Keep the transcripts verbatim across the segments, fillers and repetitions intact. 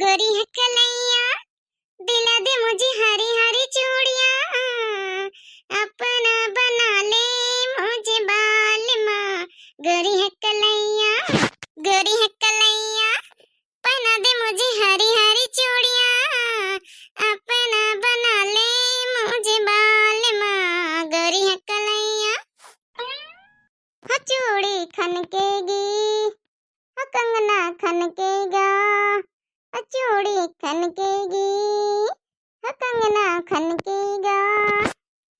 गोरी है कलैया, दिला दे मुझे हरी हरी चूड़ियाँ, अपना बना ले मुझे बालमा। गोरी है कलैया, गोरी है कलैया, पहना दे मुझे हरी हरी चूड़ियाँ, अपना बना ले मुझे बालमा। गोरी है कलैया, हाँ चूड़ी खनकेगी, हाँ कंगना खनकेगा, हाँ चूड़ी खनकेगी, हाँ कंगना खनकेगा,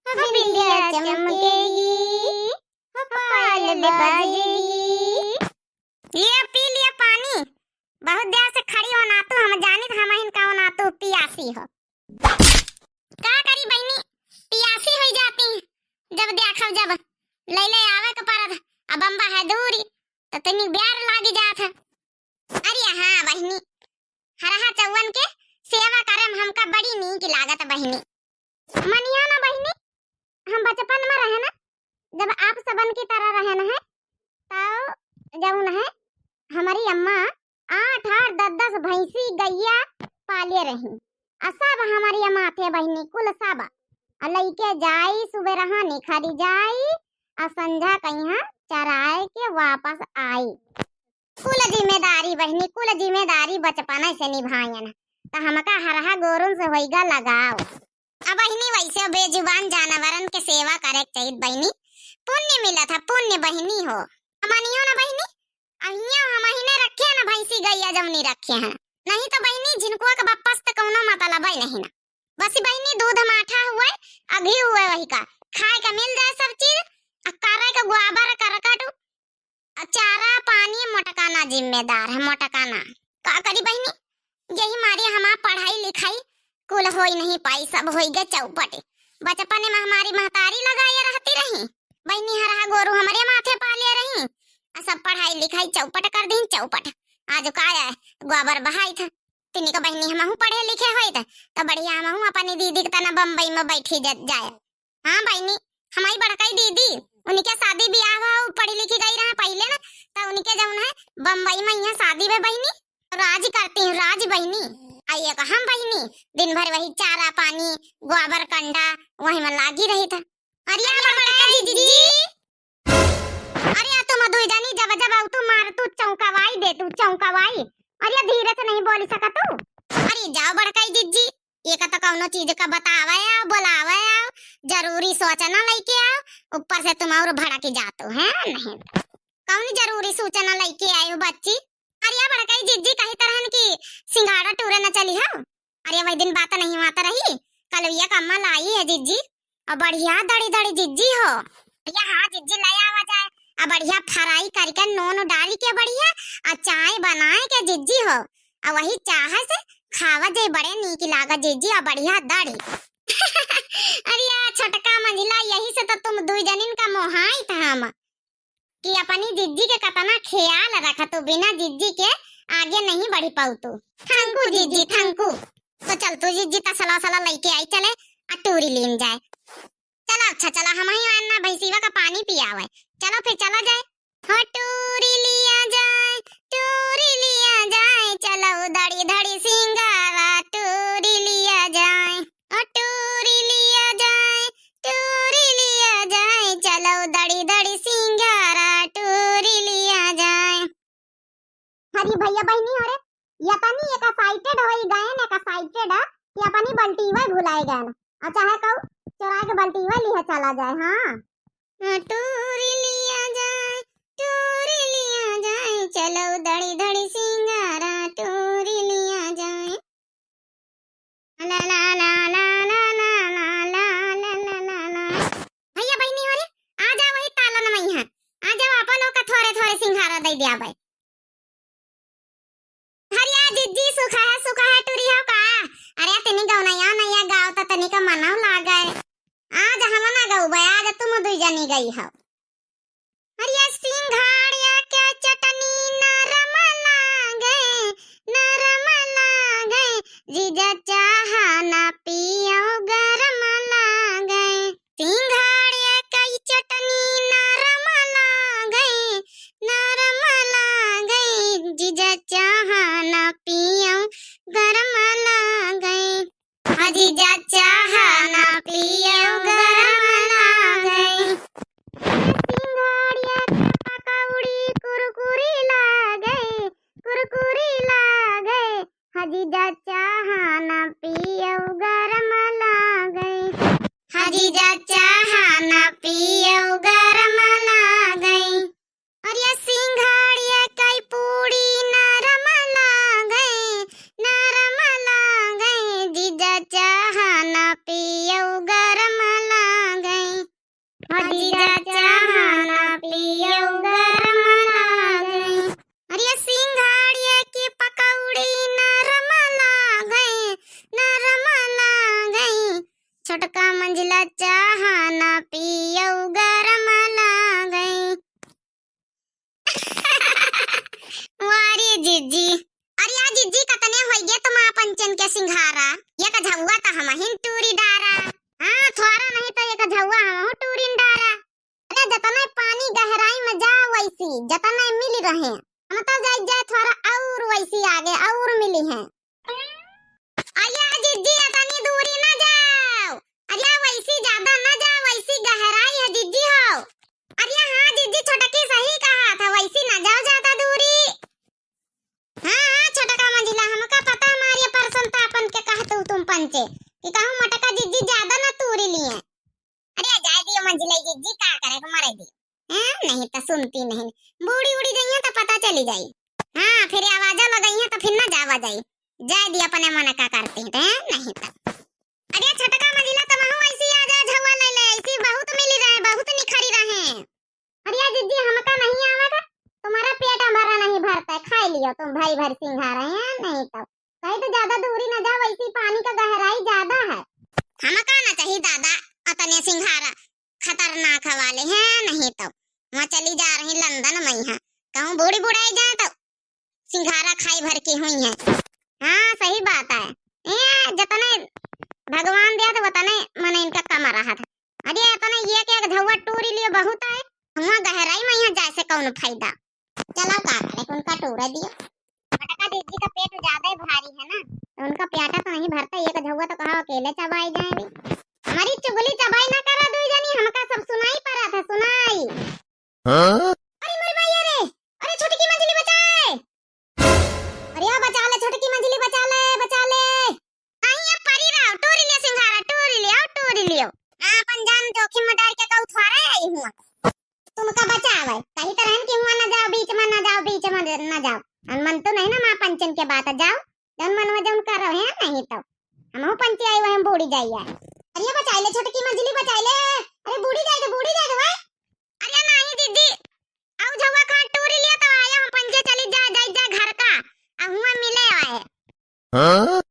हाँ बिंदिया चमकेगी, हाँ पायल बाजेगी। लिया पी लिया पानी, बहुत देर से खड़ी हो नातू, हम जानित हमहिन का हो नातू पियासी हो। का करी बहिनी, पियासी होई जाती, जब देखब जब लैले आवे के परत, अब अम्बा है दूरी, त तनी ब्यार लागी जात है। अरे हाँ बहिनी, हरहा चौवन के सेवा करे में हमका बड़ी नीक लागत बहिनी। मनिया ना बहिनी, हम बचपन में रहे ना, जब आप सबन की तरह रहे न है, तब जौन है, हमारी अम्मा आठ आठ दस दस भैंसी गैया पाले रही। आ सब हमारी अम्मा थे बहिनी, कुल सब। आ लइके जाई, सुबह रहा निखरी जाई, आ संझा कहिया चराए के वापस आई। कुल जिम्मेदारी बहिनी, कुल जिम्मेदारी बचपन से निभायन, त हमका हरहा गोरुन से होइगा लगाव। अब बहिनी, वैसे बेजुबान जानवरन के सेवा करे के चाहिए बहिनी, पुण्य मिलत है, पुण्य बहिनी हो। हमनियो ना बहिनी, अहिया हमही ने रखे हैं ना भैंसी गैया जौनी रखे हैं, नहीं तो बहिनी झिनकुआ के बप्पस त कौनो मतलब ही नहीं ना। बस बहिनी दूध माठा हुए, अघी हुए वही का, खाए का मिल जाए सब चीज, आ करे का गोबर करकट, आ चारा पानी मोटकाना जिम्मेदार है, मोटकाना। का करी बहिनी, यही मारे हमार पढ़ाई लिखाई कुल होई नहीं पाई, सब होई गए चौपट। बचपन में हमारी महतारी लगाए रहती रही, बहिनी हरहा गोरू हमरे माथे पाले रही, आ सब पढ़ाई लिखाई चौपट कर दीन, चौपट। आज का है, गोबर बहाई था, तिनी का बहिनी हमहू पढ़े लिखे होइत, त बढ़िया हमहू अपनी दीदी के तना बम्बई में बैठी ज-, जाए। हाँ बहिनी, हमारी बड़काई दीदी, उनके शादी ब्याह हुआ, वो पढ़ी लिखी गई रहा पहले ना, त उनके जौन है बम्बई में यहाँ शादी में बहिनी, राज करती हूँ, राज बहिनी। आ एक हम बहिनी, दिन भर वही चारा पानी, गोबर कंडा, वही में लागी रही था। अरे अरे बड़काई बड़काई दीदी। दीदी। अरे आ तुम दुई जनी जब जब आऊ तू मार तू चौंकावाई दे तू चौंकावाई। अरे धीरे से नहीं बोली सका तू। अरे जाओ बड़काई जिज्जी, ये का तो कौनो चीज का बतावे आओ, बोलावे आओ, जरूरी सोचना लेके आओ, ऊपर से तुम और भड़क जातो है। नहीं तो कौन जरूरी सूचना लेके आए हो बच्ची? अरे आ बड़काई जिज्जी कही तरहन की सिंगाड़ा टूरे न चली हो। अरे वही दिन बात नहीं हुआ तो रही, कलुइया का अम्मा लाई है जिज्जी, और बढ़िया दड़ी दड़ी जिज्जी हो। अरे हाँ जिज्जी ले आवा जाए, अब बढ़िया फ्राई करके नून डाल के बढ़िया, आ चाय बनाए के जिज्जी हो, आ वही चाह से खावा जे बड़े नीक लागा जिज्जी, आ बढ़िया दड़ी। अरे आ छोटका मंझिला, यही से तो तुम दुई जनिन का मोहाई था हम। कि अपनी जिज्जी के कतना ख्याल रखतू, बिना जिज्जी के आगे नहीं बढ़ी पाउतू। थैंक यू जिज्जी, थैंक यू। तो चल तू जिज्जी तसला सला लेके आई चले, आ टूरी लीन जाए। चला अच्छा चला, हम ही आना भैंसीवा का पानी पियावे। चलो फिर चला जाए। हो टूरी लिया जाए, टूरी लिया जाए, चलो धड़ी धड़ी सिंगारा टूरी लिया जाए। ओ टूरी लिया जाए, टूरी लिया जाए, चलो दड़ी दड़ी सिंगारा टूरी लिया जाए। अरे भैया बहिनी हो रे, यतनी एक excited होई गए न, एक excited कि अपनी बल्टीवा भुलाए गए न। अच्छा है कहू, चोरा के बल्टीवा लिहे चला जाए। हाँ। हाँ, टूरी लिया जाए, टूरी लिया जाए, चलो दड़ी दड़ी सिंगारा टूरी लिया जाए। ला ला ला ला। भैया बहिनी हो रे, आ जाओ वही तालन में यहाँ, आ जाओ, अपन लोग का थोड़े थोड़े सिंघारा दे दिया भाई। हरिया जिज्जी सुखा है, सुखा है टूरी हो का? अरे तनी गौनैया नैया गाओ त तनी का मनाव लागे। आज हम ना गौबे, आज तुम दुई जनी गई हो। अरे सिंघाड़िया के चटनी नरम लागे, नरम लागे, जीजा चाहा ना पियो गरम लागे। सिंघाड़िया के चटनी नरम लागे, नरम लागे, जीजा चाहा ना पियो जीजा चाहा ना पियउ गरम लागइ। हाँ जीजा चाहा ना पियउ गरम लागइ। अरे सिंघाड़िया कइ पूड़ी नरम लागइ, नरम लागइ। जीजा चाहा ना पियउ गरम लागइ। हाँ जीजा चाहा ना पियउ गरम लागइ। अरे सिंघाड़िया की पकौड़ी नरम लागइ, नरम लागइ। छोटका मंझिला चाहा ना पियउ गरम लागइ। वाह रे जिज्जी। अरे या जिज्जी, कतने होइ गए तुम पंचन के सिंघारा। एक झउआ त हमहिन टूरी डारा। हाँ, थोड़ा नहीं तो एक झउआ हमहू टूरिन डारा। अरे जतने पानी गहराई में जा वैसी, जतने मिल रहे। हम तो जाई जाए थोड़ा और वैसी आगे और मिली हैं। अरे जिज्जी, अतनी दूरी ना जाओ। अरे वैसी ज्यादा ना जाओ, वैसी गहराई है जिज्जी हो। अरे हाँ जिज्जी, छोटकी सही कहा था, वैसी ना जाओ ज्यादा दूरी। हाँ, हाँ, छोटका मंझिला, हमका पता हमारे परसन तापन के कहतू तुम पंचे कि कहूँ मोटका जिज्जी ज्यादा ना तूरी लिए। अरे जाए दियो मंझिला जिज्जी, का करे को मरे दियो। हैं, नहीं तो सुनती नहीं, बूढ़ी उड़ी गई है तो पता चली जाई। हाँ, फिर आवाजा लगाई है तो फिर ना जावा जाई। जाए दियो अपने मन का करती हैं, नहीं तो। अरे छोटका मंझिला, तुमहू ऐसी आ जाओ, झउआ ले ले, ऐसी बहुत मिली रहे, बहुत निखरी रहे। अरे जिज्जी, हमका नहीं आवत, तुम्हारा पेट हमारा नहीं भरता है, खाई लियो तुम भाई भर सिंघारा हैं, नहीं तो। कहीं तो ज्यादा दूरी न जाओ, वैसी पानी का गहराई ज्यादा है। हमका ना चाहिए दादा, अतने सिंघारा खतरनाक वाले हैं, नहीं तो। वहाँ चली जा रही लंदन में, यहाँ कहूँ बूढ़ी बुढ़ाई जाए तो सिंघारा खाई भर के हुई हैं। हाँ, सही बात है। ये जतने भगवान दिया तो वतने मने इनका कम रहा था। अरे, इतने ये के एक झउआ टूरी लियो बहुत है। हुआ गहराई में यहाँ जाए से कौन फायदा? चलो का करे, उनका टूरा दियो। मोटका जिज्जी का पेट ज्यादा ही भारी है ना, तो उनका प्याटा तो नहीं भरता। एक झउआ तो कहा अकेले चबाई जाए भी। हमारी चुगली चबाई ना करा दुई जनी, हमका सब सुनाई पड़ा था, सुनाई। हाँ? अरे मोर माई रे, अरे छोटकी मंझिली बचाए। अरे ओ बचा ले छोटकी मंझिली, बचा ले, बचा ले। नहीं, अब परी रहो, टूरी लियो सिंघारा, टूरी लियो, टूरी लियो। हाँ, अपन जान जोखिम में डाल के कहूँ थोड़ा आई हुआ। तुमका बचावे, कही तो रहन कि हुआ ना जाओ, बीच में ना जाओ, बीच में ना जाओ। हम मन तो नहीं ना माँ पंचन के बात, जाओ, जौन मन में जौन करो है, नहीं तो। हमहू पंचे आई, वही बूढ़ी जाइए। अरे बचा ले छोटकी मंझिली, बचा ले। अरे बूढ़ी जाए दे, बूढ़ी जाए दे भाई। अरे नहीं दीदी, आउ झउआ खान टूरी लिया तो आया हम पंचे चली जा, जाई जा घर का, आ हुआ मिले आए। हाँ?